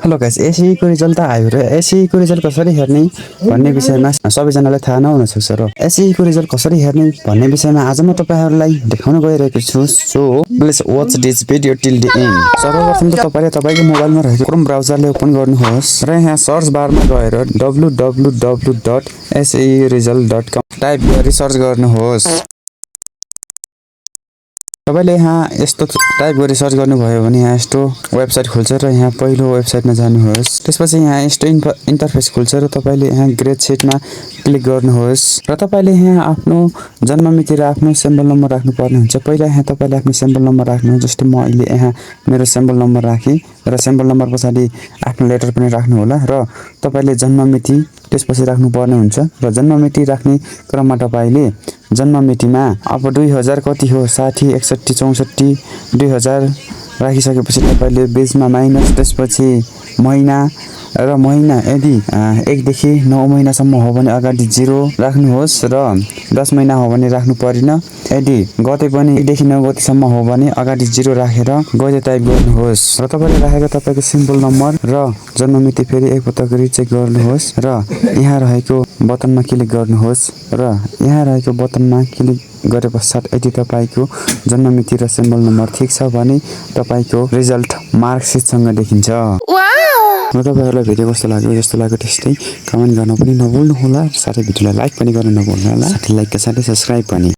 Hello guys, एसईको result त आयो र एसईको रिजल्ट कसरी हेर्ने भन्ने विषयमा सबैजनालाई थाहा नहुन सक्छ र एसईको रिजल्ट कसरी हेर्ने भन्ने विषयमा आज म तपाईहरुलाई देखाउन गइरहेको छु। So please watch this video till the and. सर्वप्रथम त तपाईले तपाईको मोबाइलमा रहेको क्रोम ब्राउजरले ओपन गर्नुहोस् र यहाँ सर्च बारमा गएर www.seresult.com टाइप गरी सर्च गर्नुहोस्। तपाईले यहाँ यस्तो टाइप गरी सर्च गर्नुभयो भने यहाँ यस्तो वेबसाइट खुल्छ र यहाँ पहिलो वेबसाइटमा जानुहोस्। त्यसपछि यहाँ यस्तो इन्टरफेस खुल्छ र तपाईले यहाँ ग्रेड सिटमा क्लिक गर्नुहोस् र तपाईले यहाँ आफ्नो जन्ममिति र आफ्नो सिम्बल नम्बर राख्नु पर्ने हुन्छ। पहिला यहाँ तपाईले आफ्नो सिम्बल नम्बर राख्नु, जस्तै म अहिले यहाँ मेरो सिम्बल नम्बर राखेँ र सिम्बल नम्बर पछाडि आफ्नो लेटर पनि राख्नु होला र तपाईले जन्ममिति त्यसपछि राख्नु पर्ने हुन्छ र जन्ममिति राख्ने क्रममा तपाईले जन्ममितिमा अब 2000 कति हो 60 61 64 2000 राखिसकेपछि तपाईले बीचमा माइनस, त्यसपछि महिना र महिना यदि 1 देखि 9 महिनासम्म हो भने अगाडि 0 राख्नुहोस् र 10 महिना हो भने राख्नु परिन। यदि गते पनि 1 देखि 9 गतेसम्म हो भने अगाडि 0 राखेर गते टाइप गर्नुहोस् र तपाईले राखेको तपाईको सिम्बल नम्बर र जन्ममिति फेरि एकपटक रिचेक गर्नुहोस् र यहाँ रहेको बटनमा क्लिक गर्नुहोस् र यहाँ रहेको बटनमा क्लिक गरे पश्चात यदि तपाईको जन्ममिति र सिम्बल नम्बर ठीक छ भने तपाईको रिजल्ट मार्कसिटसँग देखिन्छ। र तपाईहरुलाई भिडियो कस्तो लाग्यो, जस्तो लाग्यो त्यस्तै कमेन्ट गर्न पनि नभुल्नु होला, साथै भिडियोलाई लाइक पनि गर्न नभुल्नु होला, साथै लाइकका साथै सब्स्क्राइब पनि।